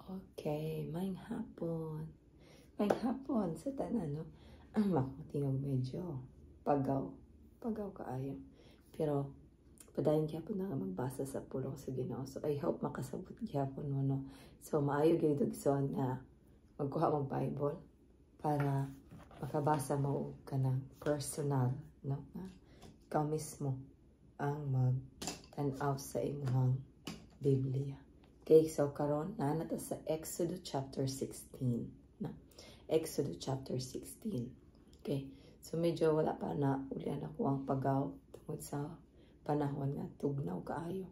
Okay, maayong hapon. Maayong hapon sa tanan, no? Ang akong tingog medyo pagaw. Pagaw kaayo. Pero padayon gyapon na nga magbasa sa pulong sa Ginoo. So I hope makasabot gyapon mo, no? So maayo gyud, igsoon, nga magkuha mo Bible para makabasa mo og kanang personal, no? Nga ikaw mismo ang magtan-aw sa imong Biblia. Okay, so karon naa na ta sa Exodus chapter 16, no? Exodus chapter 16. Okay. So medyo wala pa na ulian ako ang pagaw tungod sa panahon nga tugnaw kaayo.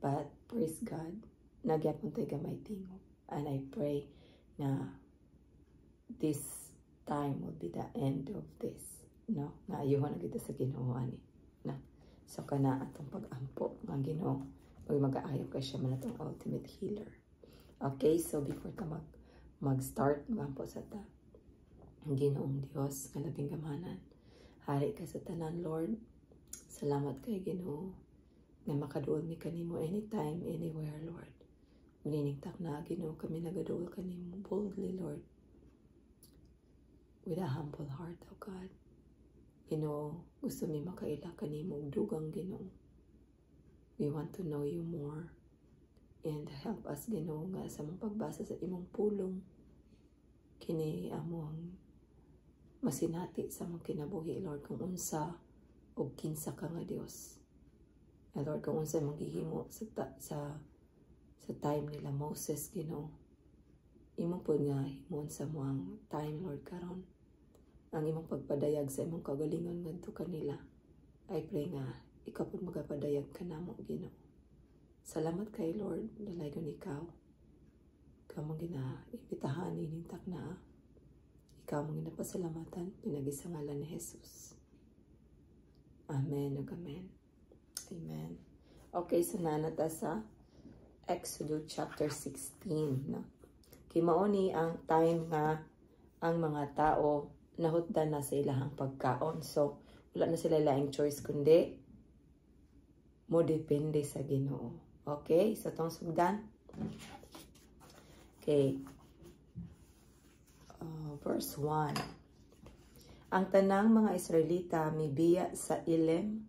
But praise God, naa gyapon tay gamay tingog. And I pray na this time will be the end of this, no? Nga ayuhon na kita sa Ginoo ani. Na. So kana atong pag-ampo nga Ginoo pag mag-aayo kay siya man atong ultimate healer. Okay, so before ta mag-start, magampo sa ta. Ginoong Dios nga labing gamhanan, hari ka sa tanan, Lord. Salamat kay Ginoo nga makaduol mi kanimo anytime, anywhere, Lord. Niining takna, Ginoo, kami nagaduol kanimo boldly, Lord. With a humble heart, O God. Ginoo, gusto mi makaila kanimo og dugang, Ginoo. We want to know you more. And help us, Ginoo, nga sa among pagbasa sa imong pulong, kini among masinati sa among kinabuhi, Lord, kung unsa og kinsa ka nga Dios. And Lord, kung unsa imong gihimo sa time nila Moses, Ginoo. Imo pod nga himuon sa among time, Lord, karon. Ang imong pagpadayag sa imong kagalingon ngadto kanila. I pray nga ikaw pod magapadayag kanamo, Ginoo. Salamat kay Lord, dalaygon ikaw. Ikaw mong gina-imbitahan ining takna. Ikaw mong ginapasalamatan pinaagi sa ngalan ni Jesus. Amen ug amen. Amen. Okay, so naa na ta sa Exodus chapter 16, no? Kay mao ni ang time nga ang mga tao nahutdan na sa ilahang pagkaon. So, wala na sila laing choice kundi mo depende sa Ginoo. Okay, so atong sugdan. Okay. Verse 1. Ang tanang mga Israelita mibiya sa Elim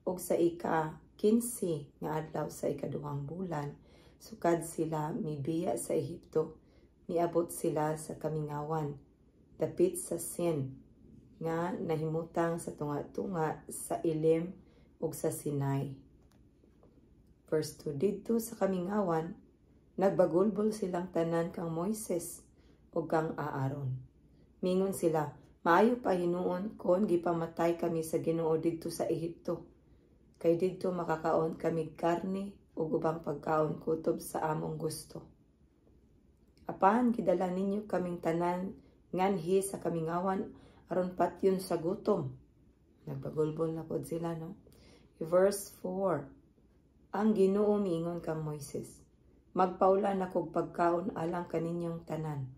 ug sa ika 15 nga adlaw sa ikaduhang bulan, sukad sila mibiya sa Ehipto, miabot sila sa kamingawan dapit sa Sin nga nahimutang sa tunga-tunga sa Elim ug sa Sinai. Verse 2. Didto sa kamingawan, nagbagulbol silang tanan kang Moises ug kang Aaron. Mingon sila, "Maayo pa hinuon kon gipamatay kami sa Ginoo didto sa Ehipto. Kay didto makakaon kami karne ug ubang pagkaon kutob sa among gusto. Apan gidala ninyo kaming tanan nganhi sa kamingawan aron patyon sa gutom." Nagbagulbol na pod sila, no? Verse 4. Ang Ginoo miingon kang Moises, "Magpaulan akog pagkaon alang kaninyong tanan.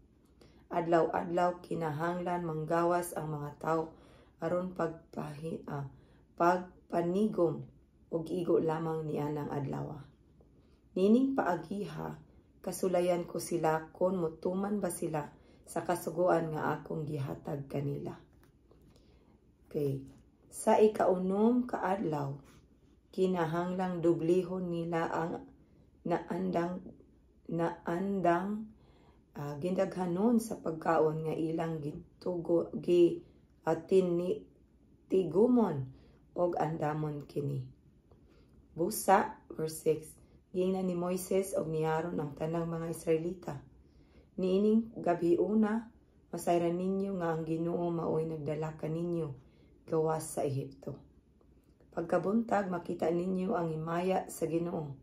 Adlaw-adlaw kinahanglan manggawas ang mga tawo aron pagpanigom og igo lamang nianang adlaw. Nining paagiha kasulayan ko sila kon motuman ba sila sa kasuguan nga akong gihatag kanila." Okay. Sa ikaunom ka adlaw, kinahanglang dublihon nila ang naandang gindaghanon sa pagkaon nga ilang gitugo gi tigumon og andamon kini. Busa, verse 6, giingnan ni Moises og ni Aaron ang tanang mga Israelita, "Niining gabhiona, masayran ninyo nga ang Ginoo maoy nagdala kaninyo gawas sa Ehipto. Pagkabuntag makita ninyo ang himaya sa Ginoo,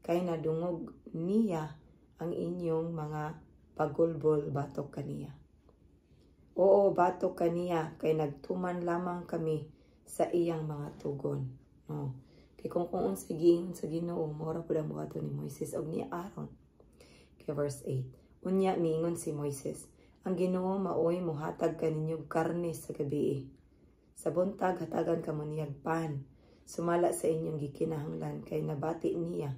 kay nadungog niya ang inyong mga pagulbol batok kaniya. Oo, batok kaniya, kay nagtuman lamang kami sa iyang mga tugon." No. Kay kung unsa giingon sa Ginoo, mao ra pud ang buhaton ni Moises og ni Aaron. Kay verse 8. Unya miingon si Moises, "Ang Ginoo maoy mohatag kaninyo karne sa gabii. Sa buntag hatagan kamo niyag pan sumala sa inyong gikinahanglan, kay nabati niya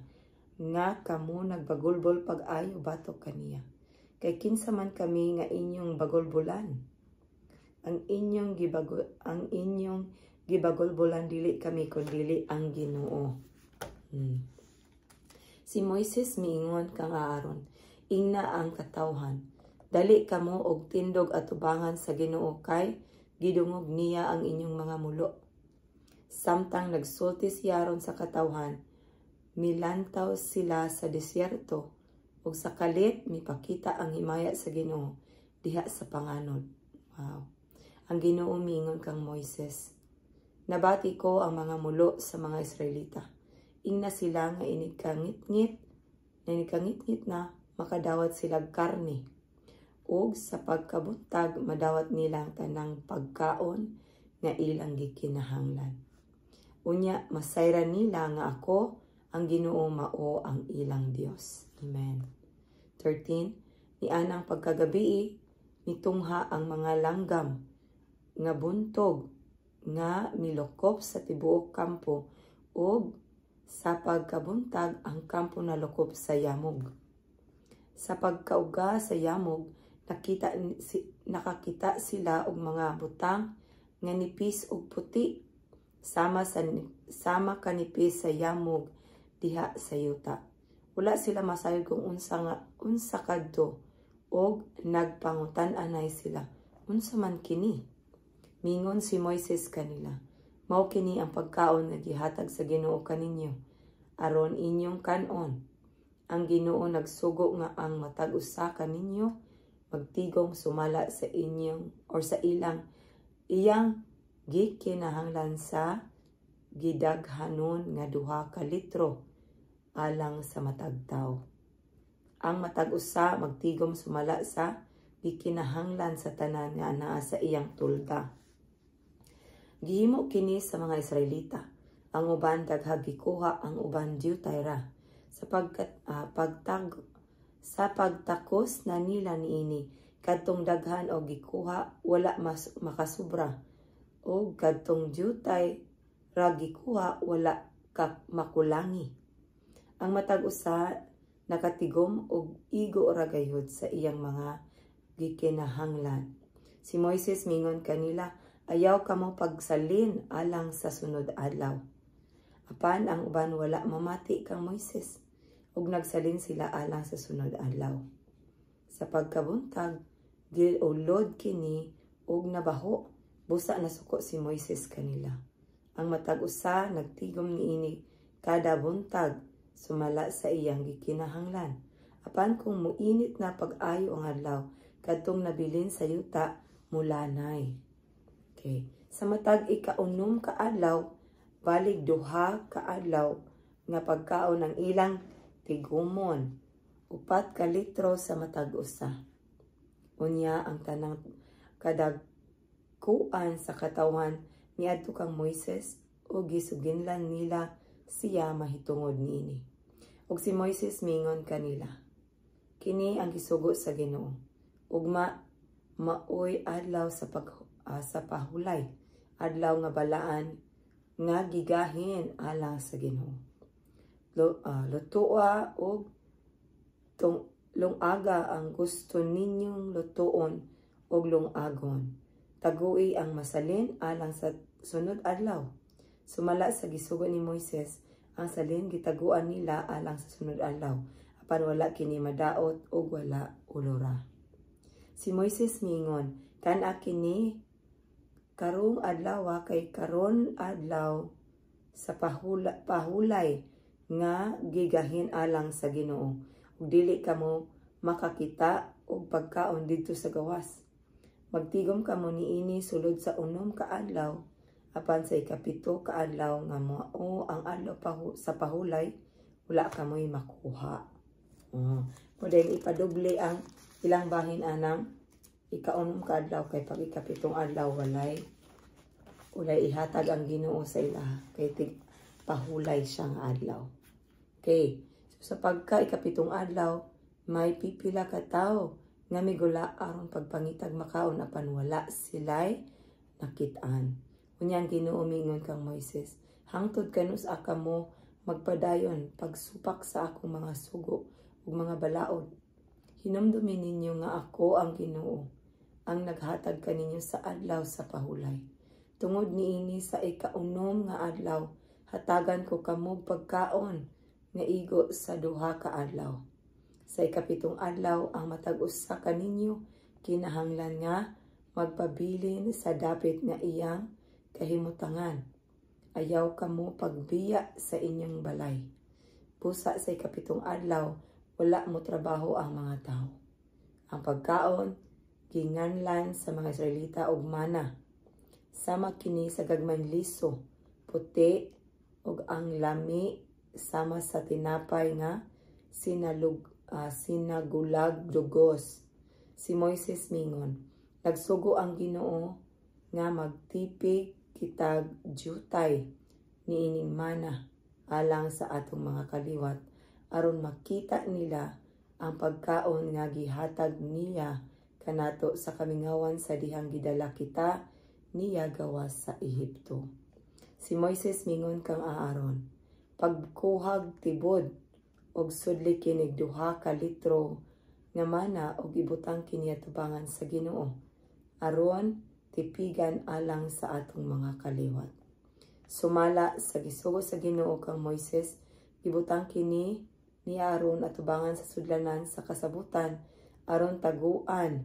Nga kamo nagbagulbol pag-ayo batok kaniya. Kay kinsa man kami nga inyong bagulbolan? Ang inyong gibagulbolan dili kami kundili ang Ginoo. Si Moises miingon kang Aaron, "Ingna ang katawhan, dali kamo og tindog atubangan sa Ginoo kay gidungog niya ang inyong mga mulo." Samtang nagsulti si Aaron sa katawhan, milantaw sila sa disyerto ug sa kalit mipakita ang himaya sa Ginoo diha sa panganod. Wow. Ang Ginoo miingon kang Moises, "Nabati ko ang mga mulo sa mga Israelita. Ingna sila nga inig kangitngit na makadawat sila karne. Ug sa pagkabuntag madawat nila ang tanang pagkaon nga ilang gikinahanglan. Unya masayran nila nga ako ang Ginoo mao ang ilang Dios." Amen. 13. Nianang pagkagabii, mitungha ang mga langgam nga buntog nga milukop sa tibuok kampo ug sa pagkabuntag ang kampo nalukop sa yamog. Sa pagkauga sa yamog, nakakita sila og mga butang nga nipis ug puti sama kanipis sa yamog diha sa yuta. Wala sila masayod kung unsa kadto og nagpangutan-anay sila, "Unsa man kini?" Mingon si Moises kanila, "Mao kini ang pagkaon nga gihatag sa Ginoo kaninyo aron inyong kan-on. Ang Ginoo nagsugo nga ang matag usa kaninyo magtigom sumala sa inyong or sa ilang iyang gikinahanglan sa gidaghanon nga 2 ka litro alang sa matag tawo. Ang matag usa magtigom sumala sa gikinahanglan sa tanan nga anaa sa iyang tolda." Gihimo kini sa mga Israelita. Ang uban daghang gikuha, ang uban diutay ra. Sa pagtakos na nila niini, kadtong daghan og gikuha wala mas makasubra ug kadtong diutay ra gikuha wala ka makulangi. Ang matag usa nakatigom og igo ra gayud sa iyang mga gikinahanglan. Si Moises mingon kanila, "Ayaw kamo pagsalin alang sa sunod adlaw." Apan ang uban wala mamati kang Moises ug nagsalin sila alang sa sunod adlaw. Sa pagkabuntag, giulod kini ug nabaho, busa nasuko si Moises kanila. Ang matag usa nagtigom niini kada buntag sumala sa iyang gikinahanglan. Apan kung muinit na pag-ayo ang adlaw, kadtong nabilin sa yuta mulanay. Okay. Sa matag 6 ka adlaw, balig 2 ka adlaw nga pagkaon ang ilang tigumon, 4 ka litro sa matag usa. Unya ang tanang kadagkuan sa katawhan miadto kang Moises ug gisuginlan nila siya mahitungod niini. Ug si Moises mingon kanila, "Kini ang gisugo sa Ginoo. Ugma maoy adlaw sa pahulay, adlaw nga balaan nga gigahin alang sa Ginoo. Lutoa og tung lungaga ang gusto ninyong lutoon og lungagon. Tagui ang masalin alang sa sunod adlaw." Sumala sa gisugo ni Moises, ang salin gitaguan nila alang sa sunod adlaw, apan wala kini madaot ug wala ulora. Si Moises miingon, "Kan-a kini karong adlaw kay karon adlaw sa pahulay nga gigahin alang sa Ginoo ug dili kamo makakita og pagkaon didto sa gawas. Magtigom kamo niini sulod sa 6 ka adlaw, apan sa 7 ka adlaw nga mao ang adlaw sa pahulay, wala kamoy makuha." O then ipadoble ang ilang bahin anang 6 ka adlaw kay pag 7 adlaw walay ihatag ang Ginoo sa ila kay tig pahulay siyang adlaw. Okay. So sa pagka 7 adlaw, may pipila ka tawo nga migula aron pagpangitag makaon, apan wala sila'y nakit-an. Unya ang Ginoo miingon kang Moises, "Hangtod kanus-a kamo magpadayon pagsupak sa akong mga sugo ug mga balaod? Hinumdumi ninyo nga ako ang Ginoo, ang naghatag kaninyo sa adlaw sa pahulay. Tungod niini, sa ikaunom nga adlaw hatagan ko kamo pagkaon nga igo sa 2 ka adlaw. Sa ikapitong adlaw, ang matag usa kaninyo kinahanglan nga magpabilin sa dapit nga iyang kahimutangan. Ayaw kamo pagbiya sa inyong balay. Busa sa ikapitong adlaw, wala mo trabaho ang mga tao. Ang pagkaon ginganlan sa mga Israelita og mana. Sama kini sa gagmayng liso, puti ug ang lami sama sa tinapay nga sinagulag dugos. Si Moises mingon, "Nagsugo ang Ginoo nga magtipig kitag jutay niining mana alang sa atong mga kaliwat aron makita nila ang pagkaon nga gihatag niya kanato sa kamingawan sa dihang gidala kita niya gawas sa Ehipto." Si Moises mingon kang Aaron, "Pagkuhag tibod og sudli kinig 2 ka litro nga mana og ibutang kini atubangan sa Ginoo aron tipigan alang sa atong mga kaliwat." Sumala sa gisugo sa Ginoo kang Moises, gibutang kini ni Aaron atubangan sa sudlanan sa kasabutan aron taguan.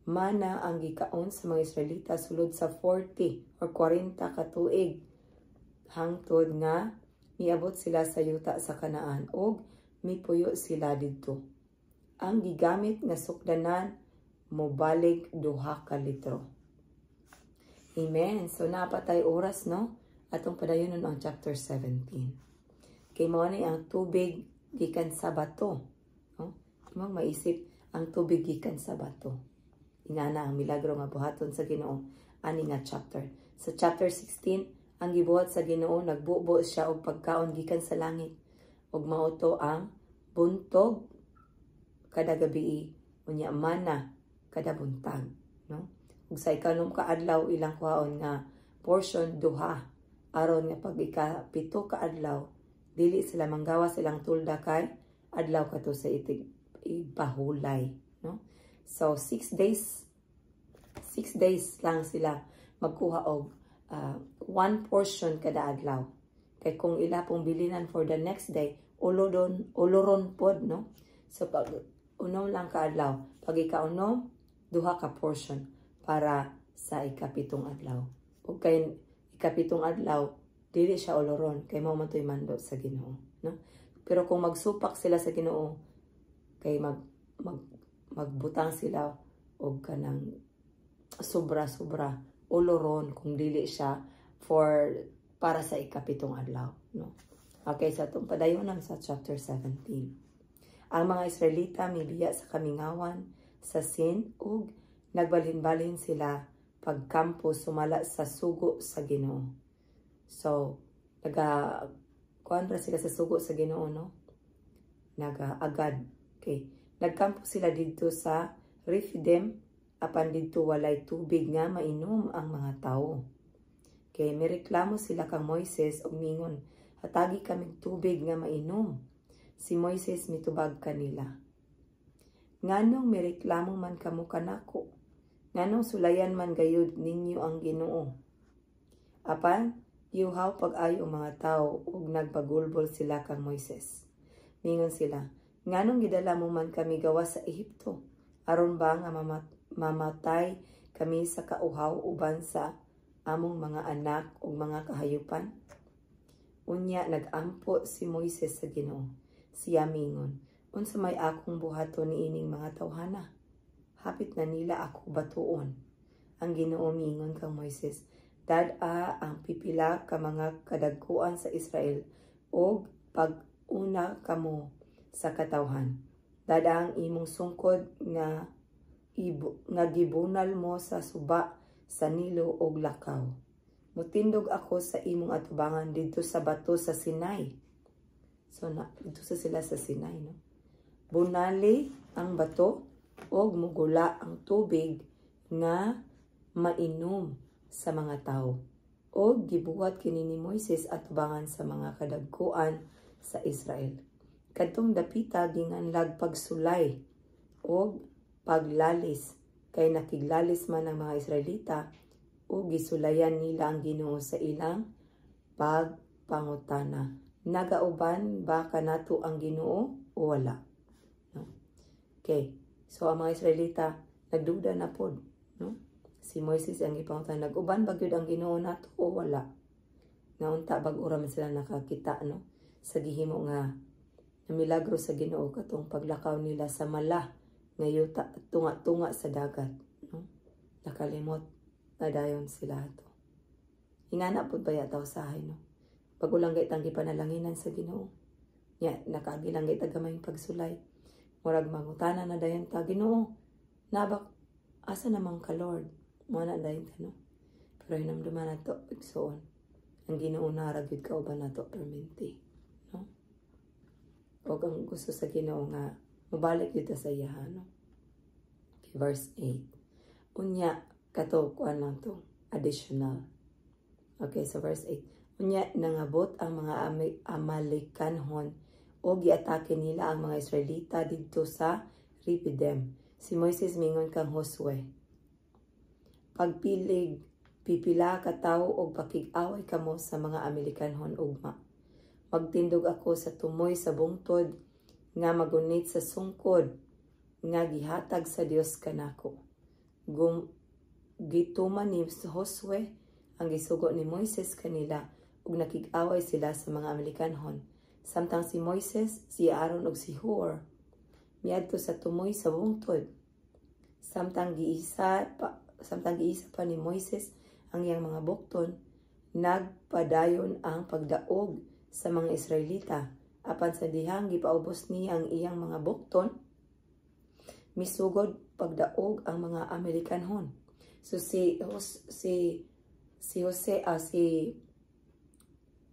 Mana ang gikaon sa mga Israelita sulod sa 40 or 40 ka tuig hangtod nga miabot sila sa yuta sa Kanaan ug mipuyo sila didto. Ang gigamit nga sukdanan mobalig 2 ka litro. Amen. So naa pa tay oras, no? Atong padayonon ang chapter 17. Kay mao ni ang tubig gikan sa bato. No? Imong maisip ang tubig gikan sa bato. Ingana ang milagro nga buhaton sa Ginoo ani nga chapter. Sa chapter 16, ang gibuhat sa Ginoo, nagbubo siya og pagkaon gikan sa langit. Ug mao to ang buntog kada gabi, unya mana kada buntag, no? Ug sa ikanom ka adlaw, ilang kuhaon nga portion duha aron nga pag ika-7 ka adlaw dili sila manggawas ilang tulda kay adlaw kato sa itig ipahulay, no? So 6 days, 6 days lang sila magkuha og one portion kada adlaw kay kung ila pong bilinan for the next day, ulodon uloron pod, no? So pag unom lang ka adlaw, pag ikaunom, duha ka portion para sa ikapitong adlaw. Ug kay ikapitong adlaw dili siya oloron kay mao man to'y mando sa Ginoo, no? Pero kung magsupak sila sa Ginoo kay mag, mag magbutang sila og kanang sobra-sobra, oloron kung dili siya for para sa ikapitong adlaw, no? Okay, sa atong padayonan sa chapter 17. Ang mga Israelita mibiya sa kamingawan sa Sin ug nagbalhin-balhin sila pagkampo sumala sa sugo sa Ginoo. So, naga kuan ra sila sa sugo sa Ginoo, no? Naga-agad. Okay. Nagkampo sila didto sa Rephidim apan didto walay tubig nga mainom ang mga tawo. Kay mireklamo sila kang Moises ug mingon, "Hatagi kamig tubig nga mainom." Si Moises mitubag kanila, "Nganong mireklamo man kamo kanako? Nganong sulayan man gayud ninyo ang Ginoo?" Apan giuhaw pag-ayo ang mga tawo ug nagpagulbol sila kang Moises. Mingon sila, "Nganong gidala mo man kami gawas sa Ehipto? Aron ba nga mamatay kami sa kauhaw uban sa among mga anak ug mga kahayupan?" Unya nagampo si Moises sa Ginoo. Siya mingon, "Unsa may akong buhaton niining mga tawhana? Hapit na nila ako batuon." Ang Ginoo mingon kang Moises, "Dad-a ang pipila ka mga kadagkuan sa Israel ug pag-una kamo sa katawhan. Dad-a ang imong sungkod nga gibunal mo sa suba sa Nilo ug lakaw. Mutindog ako sa imong atubangan didto sa bato sa Sinai." So na didto sa sila sa Sinai, no? Bunali ang bato ug mugula ang tubig nga mainom sa mga tao. O gibuhat kini ni Moises atubangan sa mga kadagkuan sa Israel. Kadtong dapita ginganlag Pagsulay og Paglalis, kay nakiglalis man ang mga Israelita o gisulayan nila ang Ginoo sa ilang pagpangutana. Nagauban ba kanato ang Ginoo o wala? No? Okay. So ang mga Israelita nagduda na pod, no? Si Moises ang gipangutana, nag-uban ba gyud ang Ginoo nato o wala? Nga unta bag-o ra man sila nakakita, no, sa gihimo nga na milagro sa Ginoo katong paglakaw nila sa mala nga yuta tunga-tunga sa dagat, no? Nakalimot na dayon sila ato. Ingana pud baya ta usahay, no? Bago lang gay tang gipanalanginan sa Ginoo. Nya nakaagi lang gay ta gamayng pagsulay. Murag mangutana na dayon ta, "Ginoo, nabak asa naman ka, Lord?" Mo na dayon ta, no? Pero hinumduman nato, igsuon, ang Ginoo naa ra gyud kauban nato permente, no? Og ang gusto sa Ginoo nga mobalik gyud ta sa iya, no? Okay, verse 8. Unya kato, kuan lang to, additional. Okay, so verse 8. Unya nangabot ang mga Amalekanhon o giatake nila ang mga Israelita didto sa Rephidim. Si Moises mingon kang Josue, "Pagpilig pipila ka tawo og pakig-away kamo sa mga Amalekanhon ugma. Magtindog ako sa tumoy sa bungtod nga magunit sa sungkod nga gihatag sa Dios kanako." Gituman ni Josue ang gisugo ni Moises kanila ug nakig-away sila sa mga Amalekanhon. Samtang si Moises, si Aaron ug si Hur miadto sa tumoy sa bungtod. Samtang giisa pa ni Moises ang iyang mga bukton, nagpadayon ang pagdaog sa mga Israelita. Apan sa dihang gipaubos niya ang iyang mga bukton, misugod pagdaog ang mga Amalekanhon. So si si si Jose si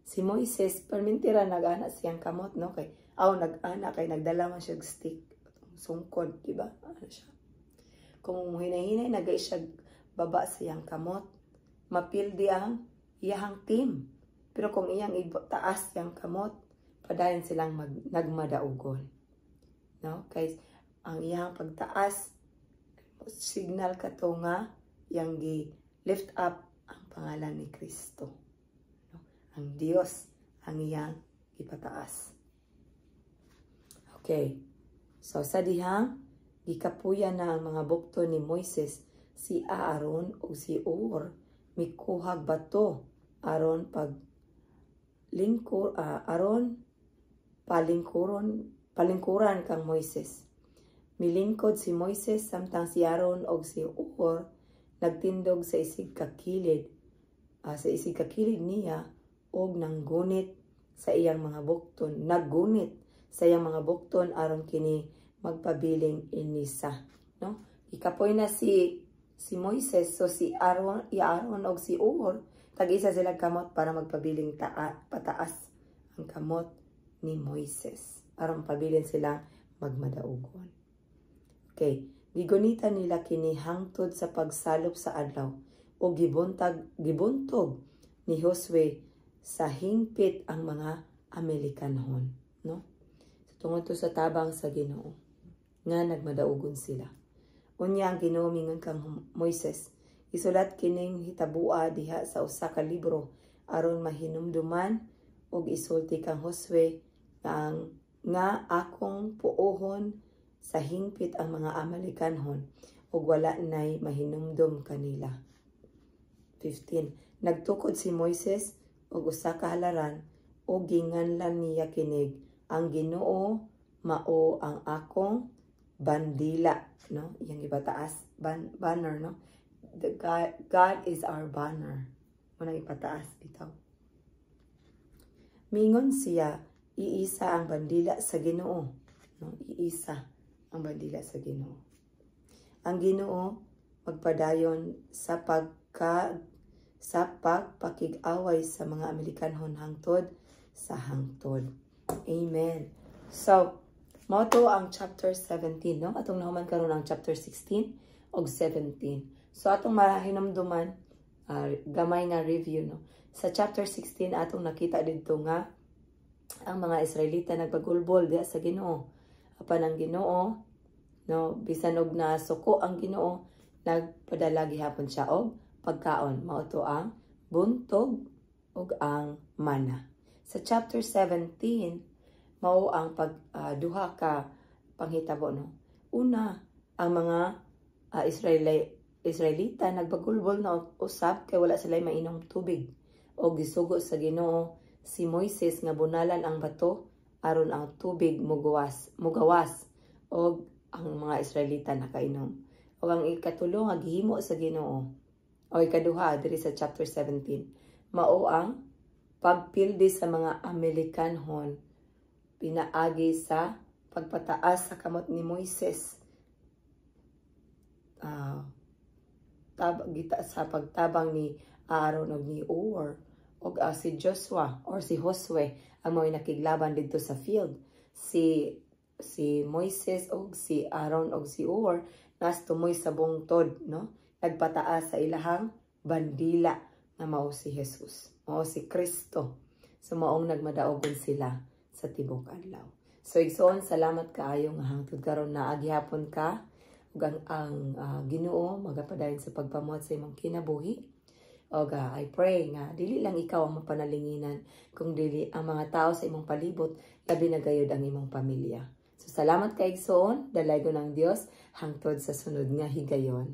si Moises permintira nag-ana siyang kamot, no, kay aw nag-ana kay nagdala man siya stick, sungkod, di ba? Ano siya, kung hinay-hinay nagay siya baba sa iyang kamot, mapildi ang iyang team. Pero kung iyang taas iyang kamot, padayon silang nagmadaugon, no? Kay ang iyang pagtaas, signal kato nga yang gi lift up ang pangalan ni Kristo, no? Ang Dios ang iyang ipataas. Okay, so sa dihang gikapuya na ang mga bukto ni Moises, si Aaron o si Ur mikuhag bato aron pag lingkur aron palingkuran kang Moises. Milingkod si Moises samtang si Aaron og si Ur nagtindog sa isig kakilid niya og nanggunit sa iyang mga bukton, naggunit sa iyang mga bukton aron kini magpabiling inisa, no? Ikapoy na si Moises, so si Aaron, Aaron og si Ur tag-isa sila kamot para magpabiling pataas ang kamot ni Moises aron pabilin sila magmadaugon. Okay, gigunita nila kini hangtod sa pagsalop sa adlaw o gibuntog ni Josue sa hingpit ang mga Amalekanhon, no? So, tungod to sa tabang sa Ginoo nga nagmadaugon sila. Unya ang Ginoo mingon kang Moises, "Isulat kining hitabua diha sa usa ka libro aron mahinumduman ug isulti kang Josue nga, nga akong puohon sa hingpit ang mga Amalekanhon ug wala nay mahinumdum kanila." 15. Nagtukod si Moises og usa ka halaran ug ginganlan niya kinig, "Ang Ginoo mao ang akong bandila," no? Iyang ipataas banner, no? The God, God is our banner. Mo nang ipataas bitaw. Mingon siya, "Iisa ang bandila sa Ginoo," no? Iisa ang bandila sa Ginoo. Ang Ginoo magpadayon sa pagpakig-away sa mga Amalekanhon hangtod sa hangtod. Amen. So, mao to ang chapter 17, no? Atong nahuman karon ang chapter 16 og 17. So, atong mahinumduman, Gamay nga review, no. Sa chapter 16, atong nakita didto nga ang mga Israelita nagpagulbol diha sa Ginoo. Apan ang Ginoo, no, bisan og nasuko ang Ginoo, nagpadala gihapon siya og pagkaon. Mao to ang buntog ug ang mana. Sa chapter 17, mao ang pag duha ka panghitabo, no. Una, ang mga Israelita nagpagulbol na usab kay wala sila mainom tubig. O gisugo sa Ginoo si Moises nga bunalan ang bato aron ang tubig mugawas og ang mga Israelita nakainom. O ang ikatulo nga gihimo sa Ginoo o ikaduha diri sa chapter 17, mao ang pagpildi sa mga Amalekanhon pinaagi sa pagpataas sa kamot ni Moises gita sa pagtabang ni Aaron og ni Hur og si Joshua or si Josue ang mga nakiglaban didto sa field. Si Moises og si Aaron og si Hur nas tumoy sa bungtod, no, nagpataas sa ilahang bandila nga mao si Jesus o si Kristo. So maong nagmadaogon sila sa tibok adlaw. So igsoon, salamat kaayo nga hangtod karon naa gihapon ka ug ang Ginoo magapadayon sa pagpamuhat sa imong kinabuhi. Og I pray nga dili lang ikaw ang mapanalinginan kung dili ang mga tao sa imong palibot, labi na gayud ang imong pamilya. So salamat kay igsoon, dalaygon ang Dios hangtod sa sunod nga higayon.